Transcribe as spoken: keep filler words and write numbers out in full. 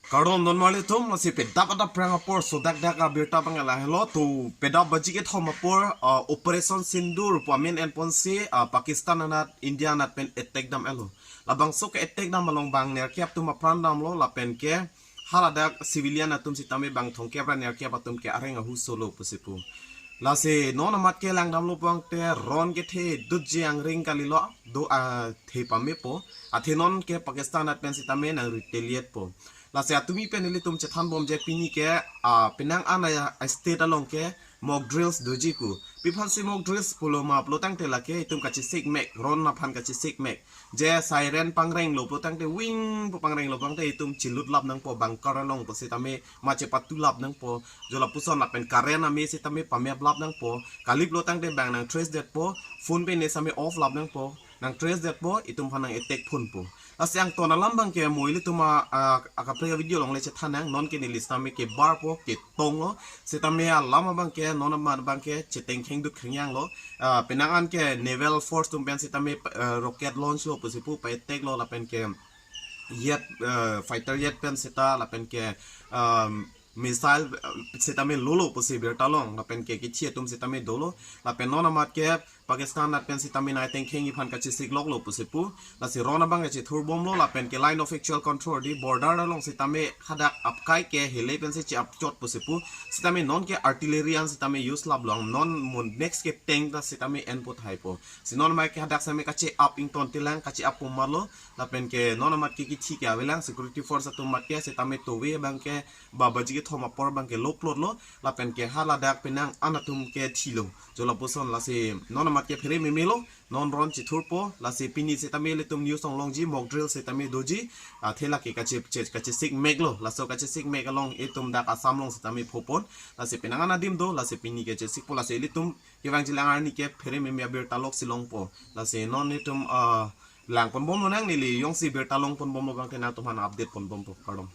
Kardom don marli atum, lasi pedap adap prang apor sodak dak abirta abang lahelo. To pedap baji kethom apor, ah, Operation Sindoor pu amen enponsi, ah, Pakistan anat India anat pen attack dam-etlo. Labangso ke attack dam along bang nerkep atum apran damlo lapen ke haladak civilian atum sitame bang thomkep ra nerkep atum ke areng ahu solo pusi pu. Lasi non amat ke langdamlo pulote ron kethe dutji angring kalilo, do athe pamepo. Athe non ke Pakistan anat pen sitame nang retaliate po. Lasi atumi pen ilitum chethan bomji pini ke, ah, penang an a, a state along ke mock drills doji pu. Pi aphansi mock drills pulo ma pulo tangte lake itum kachesik mek, ron aphan kachesik mek. Je siren pangrenglo pulo tangte, wing pu pangrenglo pulo tangte itum chilut lap nangpo, bunker along pu sitame ma chepatu lap nangpo. Jo lapuson lapen current ame sitame pamep lap nangpo. Kali pulo tangte bang nang trace detpo, phone pen ne sitame off lap nangpo. Nang trace detpo, itum aphan nang attack phunpo. Lasi angton alam abang ke mo ilitum a, a, akaprek video along le chethan nang, non ke neli sitame kebarpo, ketonglo. Sitame alam abang ke, non amat abang ke chetengkheng dut khengyanglo. Ah, penang an ke naval force atum pen sitame, ah, rocket launch lo pusi pu pa attack lo lapen ke jet, ah, fighter jet pen seta lapen ke, um, missile, ah, sitame lolo pusi birta long lapen ke kithi atum sitame dolo lapen non amat ke Pakistan anat pen sitame nai tengkheng iphan kachesik loklo pusi pu. Lasi ron abang kachethur bomlo lapen ke line of actual control di border along sitame hadak apkai ke hele pensi che-ap chot pusi pu. Sitame non ke artillery an sitame use lap long, non mo next ke tank ta sitame enpo thaipo. Si non mai ke hadak sitame kache-ap ington tilang, kache-ap pumalo lapen ke non amat ke kithi ke avelang, security force atum amat ke sitame tove abang ke ba baji kethom apor abang ke loplotlo lapen ke haladak penang an atum ke thilo. Jo lapuson lasi non amat ke phere memelo, non ron chethurpo, lasi pini sitame ilitum news along longji mock drill sitame doji, athe lake kache, che, kachesik meklo, laso kachesik mek along itum dak Assam along sitame phopon, lasi penang an adim do, lasi pini ke chesikpo, lasi ilitum kevangji lang arni ke phere meme abirta loksi longpo, lasi non itum, ah, lang ponbomlo nang, neli jongsi birta long ponbomlo abang ke nangtum aphan update ponbompo, kardom.